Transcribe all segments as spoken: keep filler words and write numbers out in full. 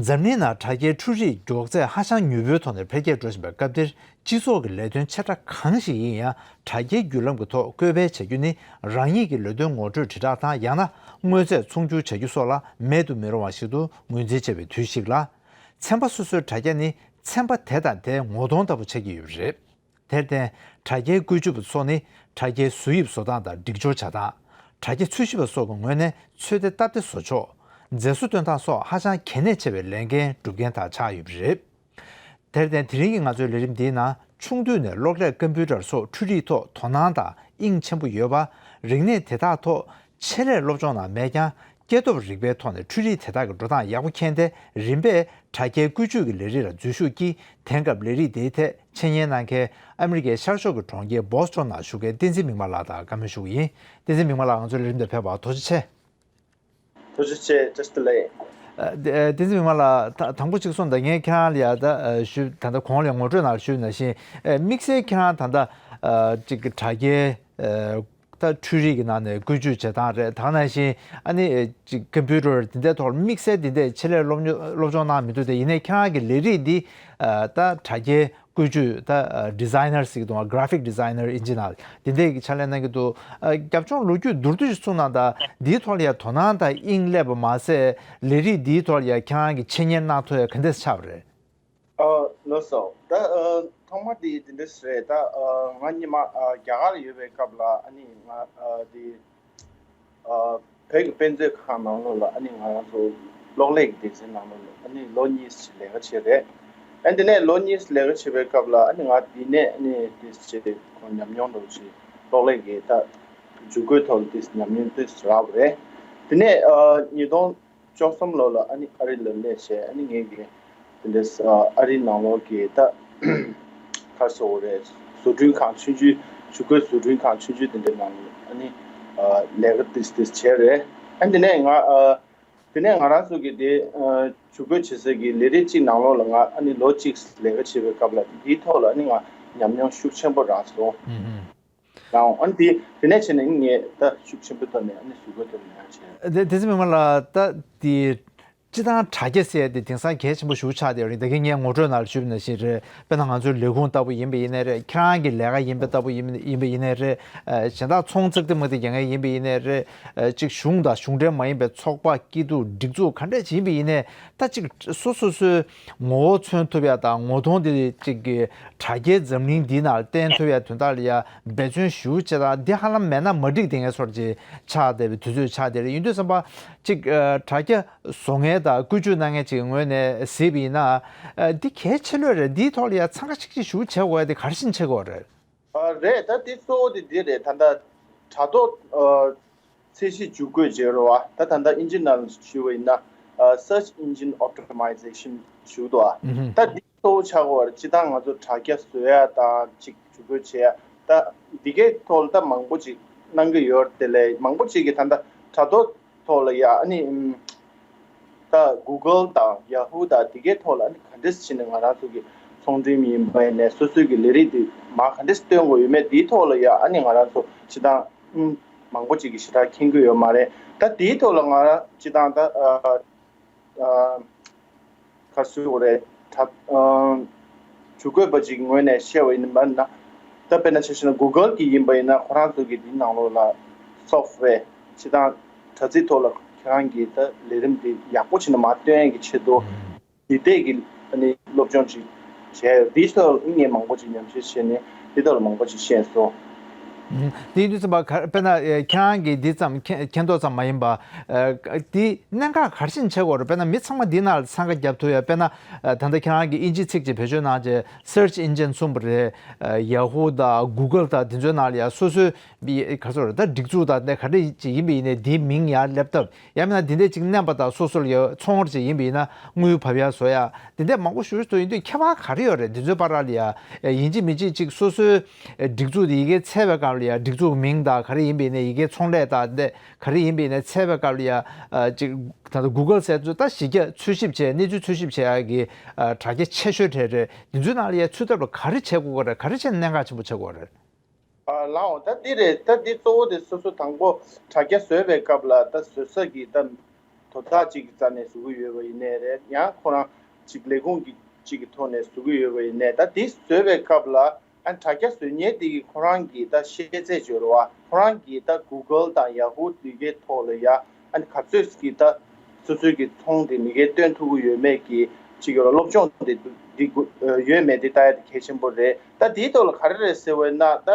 འཛམ་གླིང་ནང་དྲ་རྒྱའི་འཕྲུལ་རིག་མགྱོགས་ཚད་ཧ་ཅང་མྱུར་པོའི་ཐོག་ནས་འཕེལ་རྒྱས་འགྲོ་བཞིན་པའི་སྐབས་འདིར། སྤྱི་ཚོགས་ཀྱི་ལས་དོན་ཆེ་ཕྲ་གང་ཞིག་ཡིན་ཡང་། དྲ་རྒྱའི་བརྒྱུད་ལམ་གྱི་ཐོག་བཀོད་སྤེལ་བྱ་རྒྱུ་ནི། རང་ཉིད་ཀྱི་ལས་དོན་ངོ་སྤྲོད་དྲིལ་བསྒྲགས་དང་། ཡང་ན་དངོས་རྫས་ཚོང་སྒྱུར་བྱ་རྒྱུ་སོགས་ལ་མེད་དུ་མི་རུང་བ་ཞིག་ཏུ་ངོས་འཛིན་བྱས་པའི་དུས་ཤིག་ལ། ཚན་པ་སོ་སོའི་དྲ་རྒྱ་ནི་ཚན་པ་དེ་དང་དེའི་ངོ་གདོང་ལྟ་བུ་ཆགས་ཀྱི་ཡོད་པ་རེད། དེར་བརྟེན། དྲ་རྒྱའི་བཀོལ་སྤྱོད་པ་ཚོ་ནི་དྲ་རྒྱའི་བཟོ་དབྱིབས་བཟོ་སྟངས་དང་སྒྲིག་སྦྱོར་བྱ་སྟངས། དྲ་རྒྱ་འཚོལ་ཞིབ་པ་སོགས་ཀྱི་ངོས་ནས་ཚོད་ལྟ་སྟབས་བདེ་བཟོ་ཕྱོགས། མཛེས་བཟོ་སྟོན་སྟངས་སོགས་ཧ་ཅང་གལ་གནད་ཆེ་བའི་ལས་འགན་སྒྲུབ་མཁན་དག་ཆགས་ཡོད་པ་རེད། དེར་བརྟེན། དེ་རིང་གི་ང་ཚོའི་ལས་རིམ་འདིའི་ནང་། ཆུང་དུས་ནས་གློག་ཀླད་ཀམ་པུ་ཊར་སོགས་འཕྲུལ་རིག་ཐོག་དོ་སྣང་དང་དབྱིངས་ཆེན་པོ་ཡོད་པ། རིག་གནས་དེ་དག་ཐོག་ཆེད་ལས་སློབ་སྦྱོང་ནང་མེད་ཀྱང་། སྐྱེ་སྟོབས་རིག་པའི་ཐོག་ནས་འཕྲུལ་རིག་དེ་དག་གི་འགྲོ་སྟངས་ཡག་པོ་མཁྱེན་ཏེ། རིམ་པས་དྲ་རྒྱའི་བཀོལ་སྤྱོད་ཀྱི་ལས་རིགས་ལ་འཛུལ་ཞུགས་ཀྱིས། དེང་སྐབས་ལས་རིགས་དེའི་ཐད་འཆད་ཉན་གནང་མཁན། ཨ་མི་རི་ཀའི་ཤར་ཕྱོགས་ཀྱི་གྲོང་ཁྱེར་བོ་སི་ཊོན་ནང་བཞུགས་མཁན་བསྟན་འཛིན་མིག་དམར་ལགས་དང་བཀའ་མོལ་ཞུ་གི་ཡིན། བསྟན་འཛིན་མིག་དམར་ལགས། ང་ཚོའི་ལས་རིམ་དུ་ཕེབས་པར་ཐུགས་རྗེ་ཆེ། ཐུགས་རྗེ་ཆེ། བཀྲ་ཤིས་བདེ་ལེགས། ཨ། བསྟན་འཛིན་མིག་དམར་ལགས། ད་དང་པོ་གཅིག་སོང་ད། ངས་ཁྱེད་རང་ལ་ཡ་ད་ཞུ། ད་ལྟ་གོང་ལ་ངོ་སྤྲོད་ནང་ཞུས་ནང་བཞིན། ཨ། དམིགས་བསལ་ཁྱེད་རང་ད་ལྟ་ཨ་ཅིག་དྲ་རྒྱའི་ཨ་ད་འཕྲུལ་རིག་གི་ནང་ནས་བཀོལ་སྤྱོད་བྱེད་སྟངས་རེད། ད་ག་ནང་བཞིན་ཨ་ནི་ཨ་ཅིག་ཀམ་པུ་ཊར་དེ་འདྲའི་ཐོག་ལ་དམིགས་བསལ་དེ་འདྲའི་ཆེད་ལས་སློབ་སློབ་སྦྱོང་གནང་མི་འདུག་སྟེ། ཡིན་ནའི་ཁྱེད་རང་གི་ལས་རིགས་འདི་ཨ་ད་དྲ་རྒྱའི་བཀོལ་སྤྱོད། ད་ཨ་ཌི་ཛའི་ནར་ཟེར་གྱི་འདུག་ག། གྷ་ར་ཕིག་ཌི་ཛའི་ནར་ཨིན་ཇི་ནར་དེ་འདྲའི་གི་ཕྱག་ལས་གནང་གི་འདུག། ཨ། རྒྱབ་ལྗོངས་ལོ་རྒྱུས་མདོར་བསྡུས་ཤིག་གསུངས་གནང་དང་། འདིའི་ཐོག་ལ་ཡ་དོ་སྣང་དང་དབྱིངས་སླེབས་པ་མ་ཟད། ལས་རིགས་འདིའི་ཐོག་ལ་ཡ་ཁྱེད་རང་གི་འཆད་ཉན་གནང་ཐུབ་ཡ་ག་འདྲས་ཆགས་པ་རེད། ཨ། ལགས་སོ། ད་ཨ་ཐོག་མ་དེ་འདི་འདྲས་རེད། ད་ཨ་ང་སྔོན་མ་ཨ་རྒྱ་གར་ཡོད་པའི་སྐབས་ལ། ཨ་ནི་ང་ཨ་དེ་ཨ་བོད་ཀྱི་དཔེ་མཛོད་ཁང་ནང་ལོགས་ལ། ཨ་ནི་ང་རང་ཚོ་གློག་ཀླད་ཀྱི་སྡེ་ཚན་ནང་ལོགས་ལ། ཨ་ནི་ལོ་གཉིས་ལས་ཀ་བྱས་རེད། ཨ་དེ་ནས་ལོ་གཉིས་ལས་ཀ་བྱེད་པའི་སྐབས་ལ། ཨ་ནི་ང་དེ་ནས་ཨ་ནི་དེ་བྱས་ཏེ་ཁོང་ཉམས་མྱོང་འདྲ་བོ་ཞིག། གློག་ཀླད་ཀྱི་ད་འཇུག་སྒོའི་ཐོག་ལ་དེ་ཉམས་མྱོང་དེ་རག་པ་རེད། དེ་ནས་ཨ་ཉིས་སྟོང་བཅུ་གསུམ་ལོ་ལ་ཨ་ནི་ཨ་རི་ལ་སླེབས་བྱས། ཨ་ནི་ངེད་ཀྱི་དེ་འདྲའི་ཨ་རི་ནང་ལོགས་ཀྱི་ད་ག་རེ་ཟེར་དགོས་རེད། བཟོ་སྐྲུན་ཁང་ཆུང་ཆུང་། འཇུག་སྒོའི་བཟོ་སྐྲུན་ཁང་ཆུང་ཆུང་དེ་འདྲའི་ནང་ཨ་ནི་ཨ་ལས་ཀ་ཏིས་ཏིས་བྱས་རེད། ཨ་ནི་དེ་ནས་ང་ཨ་དེ་ནས་ང་རང་ཚོ་གི་དེ་ཨ་འཇུག་སྒོ་བྱེད་ས་གི་ལས་རིགས་གཅིག་ནང་ལོགས་ལ་ང་ཨ་ནི་ལོ་གཅིག་ལས་ཀ་བྱེད་པའི་སྐབས་ལ། དེའི་ཐོག་ལ་ཨ་ནི་ང་ཉམས་མྱོང་ཤུགས་ཆེན་པོ་རག་སོང་། ཨུ་ཧུམ། རང་ཨ་ནི་དེ་དེ་ནས་བྱས་ནས་ངས་ད་ཤུགས་ཆེན་པོའི་ཐོག་ནས་ཨ་ནི་གཟུགས་པོའི་ཐོག་ནས་ཡང་བྱས། དེ་དེ་ཚོ་མི་མང་ལ་ད་དེ་སྤྱི་བཏང་དྲ་རྒྱ་ཟེར་ཡ་དེ་དེང་སང་གལ་ཆེན་པོ་ཞེ་པོ་ཆགས་བསྡད་ཡོད་རེད། ད་གིན་ངས་ངོ་སྤྲོད་ནང་ལ་ཞུས་པ་ནང་བཞིན་རེད། དཔེར་ན་ང་ཚོའི་ལས་ཁུངས་ལྟ་བུ་ཡིན་པ་ཡིན་ནའི་རེད། ཁྱེད་རང་གི་ལས་ཀ་ཡིན་པ་ལྟ་བུ་ཡིན་པ་ཡིན་པ་ཡིན་ནའི་རེད། ཨ་གཞན་དག་ཚོང་ཙག་ཙིག་མ་དེ་རྒྱག་མཁན་ཡིན་པ་ཡིན་ནའི་རེད། ཨ་གཅིག་གཞུང་དང་གཞུང་འབྲེལ་མ་ཡིན་པའི་ཚོགས་པ། སྐྱིད་སྡུག་སྒྲིག་འཛུགས་ག་འདྲས་ཅིག་ཡིན་པ་ཡིན་ནའི། ད་གཅིག་སོ་སོ་སོའི་ངོ་བོ་མཚོན་ཐུབ་ཡ་དང་། ངོ་གདོང་དེ་གཅིག་གི་དྲ་རྒྱའི་འཛམ་གླིང་འདི་ནང་བསྟན་ཐུབ་ཡ་དོན་དག་ལ་ཡ་འབད་བརྩོན་ཞེ་པོ་བྱེད་སྟངས་འདི་ཧ་ལམ་མེད་ན་མ་འགྲིག་བསྡད་མཁན་ཚོ་ཅིག་ཆགས་བསྡད་པའི་དུས་ཚོད་ཆགས་བསྡད་རེད། ཡིན་དུས་ཙམ་པ་གཅིག་ཨ་དྲ་རྒྱ་བཟོ་མཁན་དང་བཀོལ་སྤྱོད་གནང་མཁན་ཅིག་གི་ངོས་ནས་གཟིགས་པ་ཡིན་ན། ཨ་འདི་གལ་ཆེ་ལོས་རེད། འདིའི་ཐོག་ལ་ཡ་འཚང་ཁ་ཤིག་ཤིག་ཞེ་པོ་བྱེད་དགོས་ཡ་དེ་ག་རེ་བཞིན་བྱེད་དགོས་རེད། ཨ་རེད། ད་དེ་གཙོ་བོ་དེ་འདི་རེད། ད་ལྟ་དྲ་ཐོག་ཨ་ཚད་གཞི་འཇུག་སྒོ་བྱེད་རོགས་ཨ། ད་ད་ལྟ་ཨིན་ཇི་ནང་ཞུ་བ་ཡིན་ན་ཨ་search engine optimization ཞུ་འདུག་ཨ། ཨུ་ཧུམ། ད་འདི་གཙོ་བོ་ཆགས་དགོས་པ་རེད། སྤྱིར་བཏང་ང་ཚོ་དྲ་རྒྱ་བཟོ་ཡ་དང་ཅིག་འཇུག་སྒོ་བྱེད་ཡ། ད་འདི་གའི་ཐོག་ལ་ད་མང་པོ་ཅིག་གནང་གི་ཡོད་རེད། དེ་ལས་མང་པོ་ཅིག་གིས་ད་ལྟ་དྲ་ཐོག་ཐོག་ལ་ཡ་ཨ་ནི་ཨམ་ད་Google་དང་Yahoo་དང་དེ་གའི་ཐོག་ལ་ཨ་ནི་ག་འདྲས་བྱས་ནས་ང་རང་ཚོ་གི་ཚོང་འགྲེམས་ཡིན་པ་ཡིན་ནའི་སོ་སོའི་གི་ལས་རིགས་དེ་མར་ག་འདྲས་སྟོན་དགོས་ཡོད་མེད་དེའི་ཐོག་ལ་ཡ་ཨ་ནི་ང་རང་ཚོ་སྤྱིར་བཏང་ཨམ་མང་པོ་ཅིག་གིས་ཞེ་དྲག་མཁྱེན་གྱི་ཡོད་མ་རེད། ད་དེའི་ཐོག་ལ་ང་རང་སྤྱིར་བཏང་ད་ཨ་ཨ་ག་རེ་ཟེར་དགོས་རེད། ད་ཨ་འཇུག་སྒོ་པ་ཅིག་ངོས་ནས་བཤད་པ་ཡིན་པ་ན། ད་དཔེར་ན་ཆ་བཞག་ན་Google་གི་ཡིན་པ་ཡིན་ན། ཁོ་རང་ཚོ་གི་དེའི་ནང་ལོགས་ལ་software་སྤྱིར་བཏང་དྲ་ཚིགས་ཐོག་ལ་ཁྱེད་རང་གི་ད་ལས་རིམ་དེ་ཡག་པོ་བྱས་ནས་མར་སྟོན་ཡས་ཀྱི་ཆེད་དུ་ཨུམ། འདི་ལྟས་ཀྱི་ཨ་ནི་སློབ་སྦྱོང་ཅིག་བྱས་ཡོད། འདིའི་ཐོག་ངས་མང་པོ་ཅིག་ཉམས་ཞིབ་བྱས་ནས་འདི་ཐོག་ལ་མང་པོ་ཅིག་ཤེས་སོང་། ཨུམ། དེ་ཡིན་དུས་ཙམ་པ་ག་དཔེར་ན་ཨེ་ཁྱེད་རང་གིས་འདི་ཙམ་མཁྱེན་མཁྱེན་རྟོགས་ཙམ་མ་ཡིན་པ། ཨ་འདི་གནད་འགག་ག་རེ་བཞིན་ཆགས་ཀྱི་ཡོད་རེད། དཔེར་ན་མི་ཚང་མ་འདི་ནང་ལ་འཚང་ཁ་རྒྱབ་ཐུབ་ཡ། དཔེར་ན་ཨ་ད་ལྟ་ཁྱེད་རང་གིས་ཨིན་ཇི་ཚིག་ཅིག་བེད་སྤྱོད་གནང་བྱས་search engine་གསུངས་པ་རེད། ཨ་Yahoo་དང་Google་དང་དེ་ཚོའི་ནང་ལ་ཡ་སོ་སོའི་ག་ཚོད་རེད། ད་སྒྲིག་འཛུགས་དང་དེ་ག་རེ་ཅིག་ཡིན་པ་ཡིན་ནའི་དེའི་མིང་ཡར་སླེབས་ཐབས། ཡང་མིན་ན་འདི་འདྲས་ཅིག་མནན་པ་དང་སོ་སོ་ལ་ཡ་ཚོང་ར་ཅིག་ཡིན་པ་ཡིན་ན་དངུལ་བབས་ཡ་བཟོ་ཡ་འདི་འདྲས་མང་པོ་ཞེ་པོ་ཅིག་འདུག། ཡིན་དུས་ཁྱད་པར་ག་རེ་ཡོད་རེད། འདི་ཚོའི་བར་ལ་ཡ་ཡིན་གཅིག་མིན་གཅིག་ཅིག་སོ་སོའི་སྒྲིག་འཛུགས་དེ་ཡི་གེ་བཙལ་བའི་སྐབས་ལ་ཡ་སྒྲིག་འཛུགས་མིང་དང་ག་རེ་ཡིན་པ་ཡིན་ནའི་ཡི་གེ་ཚོང་ལས་དང་འདི་ག་རེ་ཡིན་པ་ཡིན་ནའི་བཙལ་བའི་སྐབས་ལ་ཡ་ཨ་ཅིག་ད་ལྟ་Google་ཟེར་ཚོ་ད་གཞི་རྒྱ་འཚོལ་ཞིབ་བྱས། གནས་ཚུལ་འཚོལ་ཞིབ་བྱེད་ཡ་གི་ཨ་དྲ་རྒྱ་ཆེ་ཤོས་གྲས་རེད། འདི་ཚོའི་ནང་ལ་ཡ་ཚུད་ཐབས་ལ་ག་རེ་བྱེད་དགོས་ཀྱི་རེད། ག་རེ་བྱས་ནས་གནད་འགག་ཆེན་པོ་ཆགས་ཀྱི་ཡོད་རེད། ཨ་ལགས་འོ། ད་འདི་རེད། ད་འདི་གཙོ་བོ་དེ་སོ་སོ་དང་པོ་དྲ་རྒྱ་བཟོས་པའི་སྐབས་ལ་ད་བཟོ་ས་གི་ད་ དོ་བདག་ཅིག་གི་རྩ་ནས་བཟོ་གི་ཡོད་པ་ཡིན་ནའི་རེད། ཡང་ཁོ་རང་ཅིག་ལས་ཁུངས་ཀྱི་ཅིག་གི་ཐོག་ནས་བཟོ་གི་ཡོད་པ་ཡིན་ནའི། ད་དེ་བཟོས་པའི་སྐབས་ལ་ཨ་ནི་དྲ་རྒྱ་བཟོ་མཁན་དེ་གི་ཁོ་རང་གི་ད་ཤེས་ཚད་སྦྱོར་བ་ཁོ་རང་གི་ད་Google་དང་Yahoo་དེ་གའི་ཐོག་ལ་ཡ་ཨ་ནི་ག་ཚོད་ཀྱི་ད་སོ་སོའི་གི་ཚོང་དེ་མི་སྒེར་སྟོན་ཐུབ་ཀྱི་ཡོད་མེད་ཀྱི་ཅིག་ཡོད་ར། སློབ་སྦྱོང་དེ་འདི་དགོས་ཡོད་མེད་དེ་ལྟ་ཡ་དེ་གལ་ཆེན་པོ་རེད། ད་དེའི་ཐོག་ལ་ག་རེ་རེད་ཟེར་བས་ན། ད་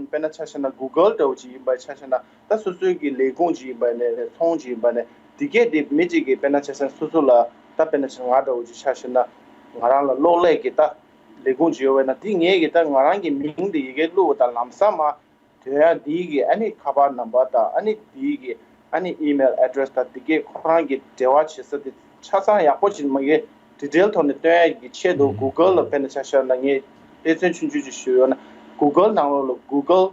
དཔེར་ན་ཆ་བཞག་ན་Google་འདྲ་བོ་ཅིག་ཡིན་པ་ཆ་བཞག་ན། ད་སོ་སོའི་གི་ལས་ཁུངས་ཅིག་ཡིན་པ་ནས་ཚོང་ཅིག་ཡིན་པ་ནས་དེ་གས་དེ་མི་གཅིག་གིས་དཔེར་ན་ཆ་བཞག་ན་སོ་སོ་ལ་ད་དཔེར་ན་ཆ་ང་འདྲ་བོ་ཅིག་ཆ་བཞག་ན་ང་རང་ལ་གློག་ཀླད་ཀྱི་ད་ལས་ཁུངས་ཅིག་ཡོད་པ་ན། དེ་ངས་གི་ད་ང་རང་གི་མིང་དེ་ཡི་གེ་བླུགས་པ་དང་ལམ་སང་མ་དོན་ཡང་དེའི་གི་ཨ་ནི་ཁ་པར་ནམ་བར་དང་ཨ་ནི་དེའི་གི་ཨ་ནི་email address་དང་དེ་གས་ཁོ་རང་གི་འབྲེལ་བ་བྱེད་ས་དེ་ཆ་ཚང་ཡག་པོ་ཅིག་མ་གི་detail་ཐོག་ནས་སྟོན་ཡ་གི་ཆེད་དུ་Google་ལ་དཔེར་ན་ཆ་བཞག་ན་ངས་དཔེ་མཚོན་ཆུང་ཆུང་ཅིག་ཞུས་ཡོད་ན། Google་ནང་ལོགས་ལ་Google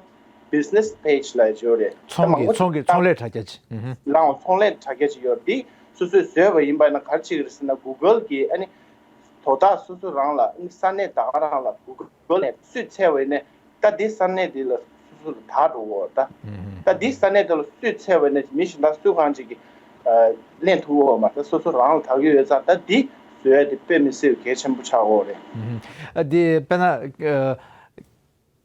Business Page་ལབ་ཡོད་རེད། ད་ཚོང་མང་གི་པོ་ཚོང་གི་ཚོང་ལས་དྲ་རྒྱ་ཅིག་ཨུ་ཧུ། ལའང་ཚོང་ལས་དྲ་རྒྱ་ཅིག་ཡོད་རེད། དེ་སོ་སོས་བཟོས་པ་ཡིན་པ་ན་ག་རེ་བྱེད་ཀྱི་རེད་ཟེར་ན། Google་གི་ཨ་ནི་དོ་བདག་སོ་སོ་རང་ལ་ཨ་ནི་ས་གནས་ད་ག་རང་ལ་Google་ནས་སུས་འཚོལ་བ་ཡིན་ནའི་ད་དེ་ས་གནས་དེ་ལ་སོ་སོ་ལ་བདག་འགྲོ་གོ་ད། ད་དེ་ས་གནས་དེ་ལ་སུས་འཚོལ་བ་ཡིན་ནའི་མི་གཞན་དག་སུ་གང་ཅིག་གིས་ལེན་ཐུབ་ཡོད་མ་རེད། སོ་སོ་རང་ལ་བདག་ཡོད་ཙང་ད་དེ་བཟོ་ཡ་དེ་དཔེ་མི་སྲིད་གལ་ཆེན་པོ་ཆགས་ཡོད་རེད། ཨ་དེ་དཔེར་ན་ཨ་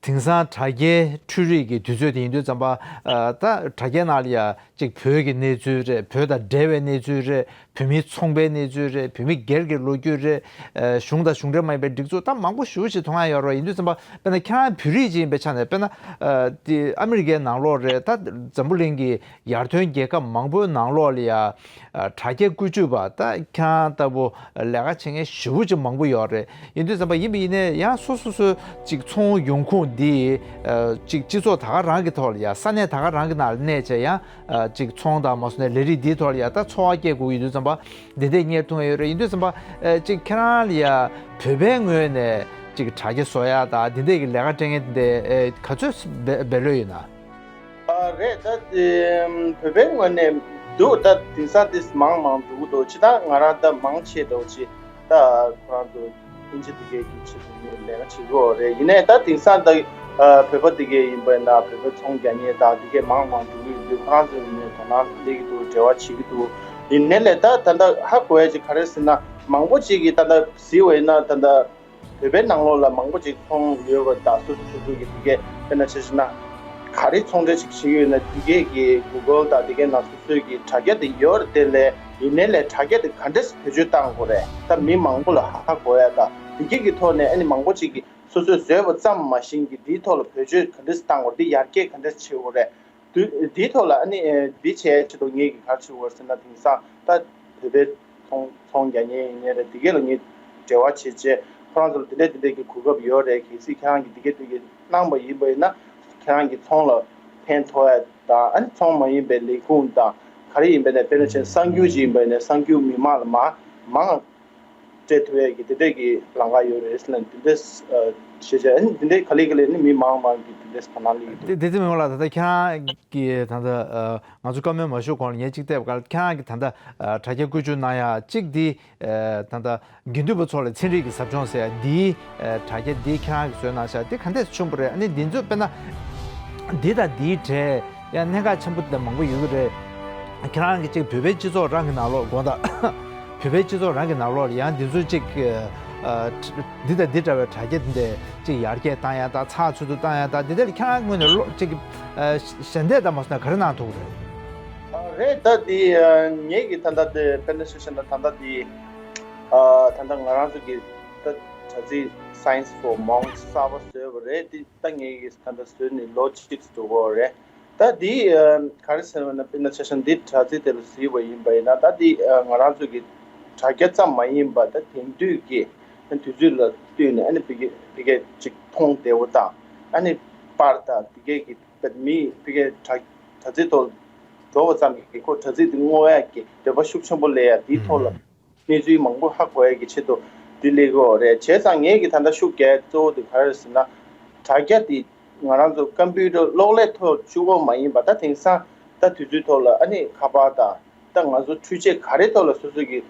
དེང་སང་དྲ་རྒྱའི་འཕྲུལ་རིག་གི་དུས་ཚོད་དེ་ཡིན་དུས་ཙམ་པ། ཨ་ད་དྲ་རྒྱའི་ནང་ལ་ཡ་གཅིག་བོད་ཀྱི་གནས་ཚུལ་རེད། བོད་དང་འབྲེལ་བའི་གནས་ཚུལ་རེད། བོད་མིའི་ཚོང་པའི་གནས་ཚུལ་རེད། བོད་མི་སྒེར་གྱི་ལོ་རྒྱུས་རེད། ཨ་གཞུང་དང་གཞུང་འབྲེལ་མ་ཡིན་པའི་སྒྲིག་འཛུགས་ད་མང་པོ་ཞེ་པོ་ཅིག་མཐོང་ཡ་ཡོད་རེད། ཡིན་དུས་ཙམ་པ་དཔེར་ན་ཁྱེད་རང་བོད་རིགས་ཅིག་ཡིན་པའི་ཆ་ནས་དཔེར་ན་ཨ་དེ་ཨ་མི་རི་ཀའི་ནང་ལོགས་རེད། ད་འཛམ་བུ་གླིང་གི་ཡར་ཐོན་རྒྱལ་ཁབ་མང་པོའི་ནང་ལོགས་ལ་ཡ་ཨ་དྲ་རྒྱའི་བཀོལ་སྤྱོད་པ་ད་ཁྱེད་རང་ལྟ་བུ་ལས་ཀ་བྱེད་མཁན་ཞེ་པོ་ཅིག་མང་པོ་ཡོད་རེད། ཡིན་དུས་ཙམ་པ་ཡིན་པ་ཡིན་ནའི་ཡང་སོ་སོ་སོའི་ཅིག་ཚོང་ཡོང་ཁུངས་འདི་ཨ་ཅིག་སྤྱི་ཚོགས་ད་ག་རང་གི་ཐོག་ལ་ཡ་ས་གནས་ད་ག་རང་གི་ནང་ལ་གནས་བྱས་ཡང་ཨ་ཅིག་ཚོང་དང་མ་སོང་ནས་ལས་རིགས་འདིའི་ཐོག་ལ་ཡ་ད་འཚོ་བ་སྐྱེལ་དགོས་ཡོད་དུས་ཙམ་པ་འདི་འདྲས་གཉེར་ཐུབ་ཡོད་རེད། ཡིན་དུས་ཙམ་པ་ཨ་ཅིག་ཁྱེད་རང་ལ་ཡ་བོད་པའི་ངོས་ནས་ཅིག་དྲ་རྒྱ་བཟོ་ཡ་ད་འདི་འདྲས་ཀྱི་ལས་ཀ་སྤྲད་མཁན་འདི་འདྲས་ཨ་ག་ཚོད་འབད་འབད་ལོས་ཡོད་ན། ཨ་རེད། ད་དེ་བོད་པའི་ངོས་ནས་འདུག་ད་དེང་སང་དེ་མང་མང་འགྲོ་གི་འདུག་ཅི་ད་ང་རང་ད་མང་ཆེ་འདྲ་བོ་ཅིག་ད་ཁོ་རང་ཚོ་ཨིན་ཇི་དེ་གའི་གི་ཆེད་དུ་ངས་ལས་ཀ་བྱེད་ཀྱི་ཡོད་རེད། ཡིན་ནའི་ད་དེང་སང་ད་ཨ་བོད་པ་དེ་གའི་ཡིན་པ་ན་བོད་པའི་ཚོང་རྒྱག་མཁན་དང་དེ་གའི་མང་མང་འགྲོ་གི་ཡོད་དུས་ཁོ་རང་ཚོའི་ངོས་ནས་དོ་སྣང་སླེབས་ཀྱི་འདུག་འབྲེལ་བ་བྱེད་ཀྱི་འདུག་ཡིན་ནའི་ལས་ད་ད་ལྟ་ཧ་གོ་ཡ་ཅིག་ག་རེ་ཟེར་ན། མང་པོ་ཅིག་གིས་ད་ལྟ་གཟིགས་པ་ཡིན་ན་ད་ལྟ་བོད་པའི་ནང་ལོགས་ལ་མང་པོ་ཅིག་ཚོང་ཡོད་པ་དང་སོ་སོ་སོ་སོ་གི་དེ་གས་དཔེར་ན་ཆ་བཞག་ན་ག་རེ་ཚོང་འབྲེལ་ཅིག་བྱེད་ཀྱི་ཡོད་ན་དེ་གས་ཀྱི་Google་དང་དེ་གས་ནང་སོ་སོའི་གི་དྲ་རྒྱ་དེ་ཡོད་རེད། དེ་ལས་ཡིན་ནའི་ལས་དྲ་རྒྱ་དེ་ག་འདྲས་བེད་སྤྱོད་བཏང་དགོས་རེད། ད་མི་མང་པོ་ལ་ཧ་གོ་ཡ་དང་དེ་གས་ཀྱི་ཐོག་ནས་ཨ་ནི་མང་པོ་ཅིག་གིས་སོ་སོས་བཟོས་པ་ཙམ་མ་ཞིག་གི་དེའི་ཐོག་ལ་བེད་སྤྱོད་ག་འདྲས་བཏང་དགོས་རེད། དེ་ཡར་རྒྱས་ག་འདྲས་བྱེད་དགོས་རེད། དུས་འདིའི་ཐོག་ལ་ཨ་ནི་ཨེ་འདི་བྱས་ཆེད་དུ་ངེད་ཀྱིས་ག་རེ་བྱེད་དགོས་ཟེར་ན། དེང་སང་ད་བོད་པའི་ཚོང་ཚོང་རྒྱག་མཁན་ཡིན་ནའི་རེད། དེ་གས་ལ་ངས་འབྲེལ་བ་བྱེད་བྱས་ཁོ་རང་ཚོ་ལ་དེ་འདྲས་དེ་འདྲས་ཀྱི་གོ་སྐབས་ཡོད་རེད། གལ་སྲིད་ཁྱེད་རང་གིས་དེ་གས་དེ་གས་གནང་པ་ཡིན་པ་ཡིན་ན་ཁྱེད་རང་གི་ཚོང་ལ་ཕན་ཐོགས་ཡ་དང་ཨ་ནི་ཚོང་མ་ཡིན་པའི་ལས་ཁུངས་དང་ག་རེ་ཡིན་པ་ཡིན་ནའི་དཔེར་ན་ཆེན་གསར་འགྱུར་ཅིག་ཡིན་པ་ཡིན་ནའི་གསར་འགྱུར་མི་མང་ལ་མ་མང་སྤྲད་ཐུབ་ཡས་ཀྱི་དེ་འདྲས་ཀྱི་ལམ་ཁ་ཡོད་རེད་ཟེར་ནས་དེ་འདྲས་ཨ་བྱེད་བྱས་ཨ་ནི་དེ་འདྲས་ག་ལེ་ག་ལེ་ནི་མི་མང་མང་གི་དེ་འདྲས་བར་སྣང་སླེབས་ཀྱི་འདུག་དེ་དེ་ཙམ་ཡོང་ལ་ད་ལྟ་ཁྱེད་རང་གི་ད་ལྟ་ཨ་ང་ཚོ་བཀའ་མོལ་མ་ཞུ་གོང་ལ་ངས་གཅིག་བལྟས་པ་ག་ལ་ཁྱེད་རང་གི་ད་ལྟ་ཨ་དྲ་རྒྱ་བཀོལ་སྤྱོད་གནང་ཡ་གཅིག་འདི་ཨ་ད་ལྟ་དགེ་འདུན་པ་ཚོ་ལ་ཚན་རིག་གི་ཟབ་སྦྱོང་ཟེར་ཡ་འདིའི་ཨ་དྲ་རྒྱ་འདི་ཁྱེད་རང་གིས་བཟོས་གནང་ཤག་འདི་ག་འདྲས་བྱུང་བ་རེད། ཨ་ནི་འདི་ཚོ་དཔེར་ན་འདི་དང་འདིའི་གྲས་ཡང་གནད་འགག་ཆེན་པོ་དེ་མང་པོ་ཡོད་ཀྱི་རེད། ཁྱེད་རང་གིས་གཅིག་བོད་པའི་སྤྱི་ཚོགས་རང་གི་ནང་ལོགས་དགོངས་དག་བོད་པའི་སྤྱི་ཚོགས་རང་གི་ནང་ལོགས་ལ་ཡང་འདི་ཚོ་གཅིག་ཨ་འདི་དང་འདི་འདྲ་བའི་དྲ་རྒྱ་འདི་འདྲས་གཅིག་ཡར་རྒྱས་བཏང་ཡ་དང་ཚགས་ཚུད་དུ་བཏང་ཡ་དང་འདི་འདྲ་ལ་ཁྱེད་རང་ངོས་ནས་བློ་གཅིག་ཨ་ཞལ་འདེབས་དང་མ་སོང་ན་ག་རེ་གནང་ཐུབ་ཀྱི་རེད། ཨ་རེད། ད་འདི་ཨ་ངེད་ཀྱི་ད་ལྟ་འདི་དཔེར་ན་ཆ་བཞག་ན་ད་ལྟ་འདི་ཨ་ད་ལྟ་ང་རང་ཚོ་གི་ད་དྲ་ཚིགས་Science for Monks་གསར་པ་བཟོས་པ་རེད། འདི་ད་ངེད་ཀྱི་ད་ལྟ་བཟོས་ནས་ལོ་གཅིག་ཙམ་འགྲོ་གི་ཡོད་རེད། ད་འདི་ཨ་ག་རེ་ཟེར་བ་ན་དཔེར་ན་ཆ་བཞག་འདི་དྲ་ཚིགས་དེ་ལ་གཟིགས་པ་ཡིན་པ་ཡིན་ན་ད་འདི་ཨ་ང་རང་ཚོ་གི་དྲ་རྒྱ་ཙམ་མ་ཡིན་པ་ད་དེང་དུས་ཀྱི་དུས་ཚོད་ལ་བསྟུན་ནས་ཨ་ནི་ཕ་གི་ཕ་གི་ཅིག་མཐོང་བདེ་བོ་དང་ཨ་ནི་པར་དང་དེ་གས་ཀྱི་མི་ཕ་གི་དྲ་དྲ་ཚིགས་ཐོག་འགྲོ་བ་ཙམ་གྱིས་ཁོ་དྲ་ཚིགས་དེ་སྔོག་ཡག་གི་འདོད་པ་ཤུགས་ཆེན་པོ་སླེབས་ཡ་འདིའི་ཐོག་ལ་གནས་ཚུལ་མང་པོ་ཧ་གོ་ཡ་གི་ཆེད་དུ་འདི་སླེབས་ཀྱི་ཡོད་རེད། བྱས་ཙང་ངེད་ཀྱི་ད་ལྟ་ཤུགས་རྒྱག་གཙོ་བོ་དེ་ག་རེ་རེད་ཟེར་ན། དྲ་རྒྱ་དེ་ང་རང་ཚོ་ཀམ་པུ་ཊར་གློག་ཀླད་ཐོག་བཅུག་པ་མ་ཡིན་པ་ད་དེང་སང་ད་དུས་ཚོད་ཐོག་ལ་ཨ་ནི་ཁ་པར་དང་ད་ང་ཚོ་འཕྲུལ་ཆས་ག་རེ་ཐོག་ལ་སོ་སོ་གི་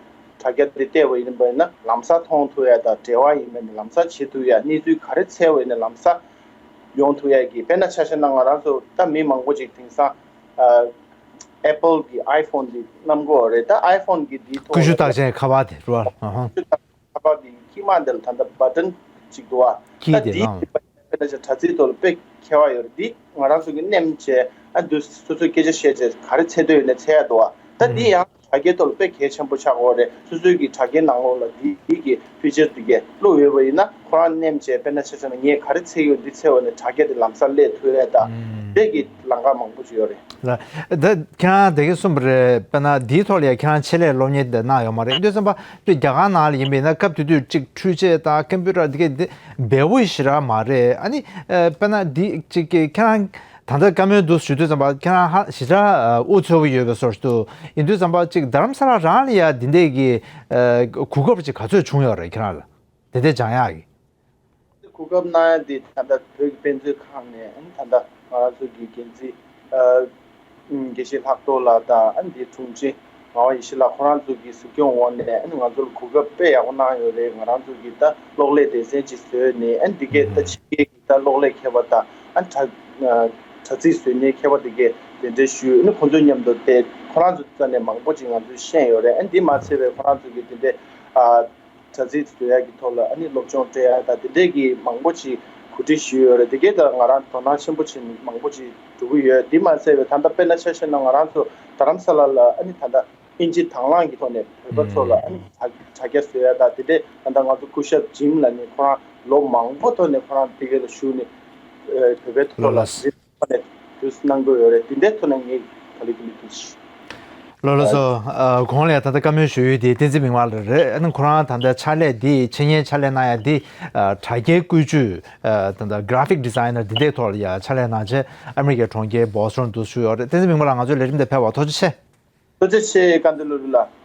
དྲ་རྒྱ་དེ་བལྟས་པ་ཡིན་པ་ཡིན་ན་ལམ་སང་མཐོང་ཐུབ་ཡ་དང་འབྲེལ་བ་ཡིན་པ་ཡིན་ན་ལམ་སང་བྱེད་ཐུབ་ཡ། གནས་ཚུལ་ག་རེ་འཚོལ་བ་ཡིན་ན་ལམ་སང་ཡོང་ཐུབ་ཡ་གི། དཔེར་ན་ཆ་བཞག་ན་ང་རང་ཚོ་ད་མི་མང་པོ་ཅིག་དེང་སང་ཨ། Apple་གི་iPhone་འདི་བསྣམས་དགོས་རེད། ད་iPhone་གི་འདིའི་ཐོག་ཀུ་ཤུ་ལ་ད་བཏགས་ཅན་ཁ་པར་དེ་རེད་བ། ཨ་ཧ། ཁ་པར་འདི་དཀྱིལ་མ་འདི་ལ་ད་ལྟ་button་ཅིག་འདུག་བ། ད་ཀི་དེ་འདིའི་ནང་དཔེར་ན་ཆ་དྲ་ཚིགས་ཐོག་ལ་དཔེ་ཁྱད་པར་ཡོད་རེད། འདི་ང་རང་ཚོ་གི་མནན་བྱས་ཨ་འདུག་སོ་སོའི་སྐད་ཆ་བཤད་བྱས་ག་རེ་འཚོལ་འདོད་ཡོད་ན་འཚོལ་ཡ་འདུག་བ། ད་འདི་ཡང་དྲ་རྒྱའི་ཐོག་ལ་དཔེ་གལ་ཆེན་པོ་ཆགས་ཀྱི་ཡོད་རེད། སོ་སོའི་གི་དྲ་རྒྱའི་ནང་ལོགས་ལ་འདི་གི་feature་འདི་གས་བླུགས་ཡོད་པ་ཡིན་ན་ཁོ་རང་མནན་བྱས་དཔེར་ན་ཆ་བཞག་ན་ངས་ག་རེ་འཚོལ་གྱི་ཡོད་འདི་འཚོལ་བ་ནས་དྲ་རྒྱ་དེ་ལམ་སང་སླེབས་ཐུབ་ཡ་ད་དེ་གི་ལམ་ཁ་མང་པོ་ཅིག་ཡོད་རེད། ལ། ད་ཁྱེད་རང་དེ་གས་གསུངས་པ་རེད། དཔེར་ན་འདིའི་ཐོག་ལ་ཡ་ཁྱེད་རང་ཆེད་ལས་སློབ་གཉེར་དེ་གནང་ཡོད་མ་རེད། དེ་ཙམ་པ་དཔེ་རྒྱ་གར་ནང་ལ་ཡིན་པ་ཡིན་ན་སྐབས་དེ་དུས་གཅིག་འཕྲུལ་ཆས་དང་ཀམ་པུ་ཊར་དེ་གས་དེ་འབེལ་པོ་ཞེ་དྲག་མ་རེད། ཨ་ནི་དཔེར་ན་འདི་གཅིག་གི་ཁྱེད་རང་ད་ལྟ་བཀའ་མོལ་འདུག་ཞུ་དུས་ཙམ་པ་ཁྱེད་རང་ཧ་ཞེ་དྲག་དབུ་ཚོས་པ་ཡོད་པའི་བཟོ་ཞིག་འདུག་ཡིན་དུས་ཙམ་པ་གཅིག་རྡ་རམ་ས་ལ་རང་ལ་ཡ་འདི་འདྲས་ཀྱི་གོ་སྐབས་ཅིག་ག་ཚོད་བྱུང་ཡོད་རེད་ཁྱེད་རང་ལ་དེ་འདྲས་སྦྱང་ཡག་གི། གོ་སྐབས་གནང་ཡ་འདི་ད་ལྟ་བོད་ཀྱི་དཔེ་མཛོད་ཁང་ནས་ཨ་ནི་ད་ལྟ་ང་རང་ཚོ་གི་འགན་འཛིན་ཨ་དགེ་བཤེས་ལྷག་རྡོར་ལགས་དང་ཨ་ནི་འདིའི་དྲུང་ཆེ་ངག་དབང་ཡེ་ཤེས་ལགས་ཁོ་རང་ཚོ་གི་གཟིགས་སྐྱོང་འོག་ནས་ཨ་ནི་ང་ཚོ་ལ་གོ་སྐབས་དཔེ་ཡག་པོ་གནང་ཡོད་རེད། ང་རང་ཚོ་གི་ད་གློག་ཀླད་སྡེ་ཚན་ཅིག་བཟོས་ནས་ཨ་ནི་འདི་གས་ད་ཕྱི་རྒྱལ་གི་ད་གློག་ཀླད་མཁས་པ་དང་ཨ་ནི་དྲ་ཨ་དྲ་ཚིགས་བཟོ་མཁན་མཁས་པ་འདི་གས་གདན་འདྲེན་ཞུས། ཨ་ནི་ཁོང་ཚོ་མཉམ་དུ་བསྡད་ཁོ་རང་ཚོ་རྩ་ནས་མང་པོ་ཅིག་ང་ཚོས་ཤེས་ཡོད་རེད། ཨ་ནི་འདི་མ་ཚད་པའི་ཁོ་རང་ཚོ་གི་དེ་འདྲའི་ཨ། དྲ་ཚིགས་བཟོ་ཡག་གི་ཐོག་ལ་ཨ་ནི་སློབ་སྦྱོང་སྤྲད་ཡག་དང་དེ་འདྲས་ཀྱི་མང་པོ་ཅིག་གོ་སྒྲིག་ཞུས་ཡོད་རེད། དེ་གས་ད་ང་རང་དོ་སྣང་ཆེན་པོ་བྱེད་མི་མང་པོ་ཅིག་འགྲོ་གི་ཡོད། དེ་མ་ཟད་པའི་ད་ལྟ་དཔེར་ན་ཆ་བཞག་ན་ང་རང་ཚོ་རྡ་རམ་ས་ལ་ལ་ཨ་ནི་ད་ལྟ་ཨིན་ཇི་དང་བླངས་ཀྱི་ཐོག་ནས་བོད་པ་ཚོ་ལ་ཨ་ནི་དྲ་དྲ་རྒྱ་བཟོ་ཡག་དང་དེ་འདྲས་ད་ལྟ་ང་ཚོ་སྐུ་ཞབས་ཇིམ་ལ་ནི་ཁོ་རང་ལོ་མང་པོ་ཐོག་ནས་ཁོ་རང་དེ་གས་ལ་ཞུགས་ནས་བོད་པའི་ཐོག་ལ་ལགས། ཐོག་ནས་དུས་གནང་དགོས་ཡོད་རེད། དེ་འདྲའི་ཐོག་ནས་ངས་ག་ལེ་ག་ལེ་ཐུགས་རྗེ་ཆེ། ལགས་ལགས་སོ། ཨ་གོང་ལ་ད་ལྟ་བཀའ་མོལ་ཞུ་ཡུལ་དེ་བསྟན་འཛིན་མིག་དམར་ལགས་རེད། ཨ་ནི་ཁོ་རང་ད་ལྟ་ཕྱག་ལས་འདི་འཆད་ཉན་ཕྱག་ལས་གནང་ཡ་འདི་ཨ་དྲ་རྒྱའི་བཀོད་ཇུས་ཨ་ད་ལྟ་graphic designer་འདི་འདྲའི་ཐོག་ལ་ཡ་ཕྱག་ལས་གནང་བྱས་ཨ་མི་རི་ཀའི་གྲོང་ཁྱེར་བྷོ་སི་ཊོན་དུ་བཞུགས་ཡོད་རེད། བསྟན་འཛིན་མིག་དམར་ལགས་ང་ཚོའི་ལས་རིམ་འདི་ཕེབས་པར་ཐུགས་རྗེ་ཆེ། ཐུགས་རྗེ་ཆེ་བཀའ་འདུན་བློ་གྲོས་ལགས།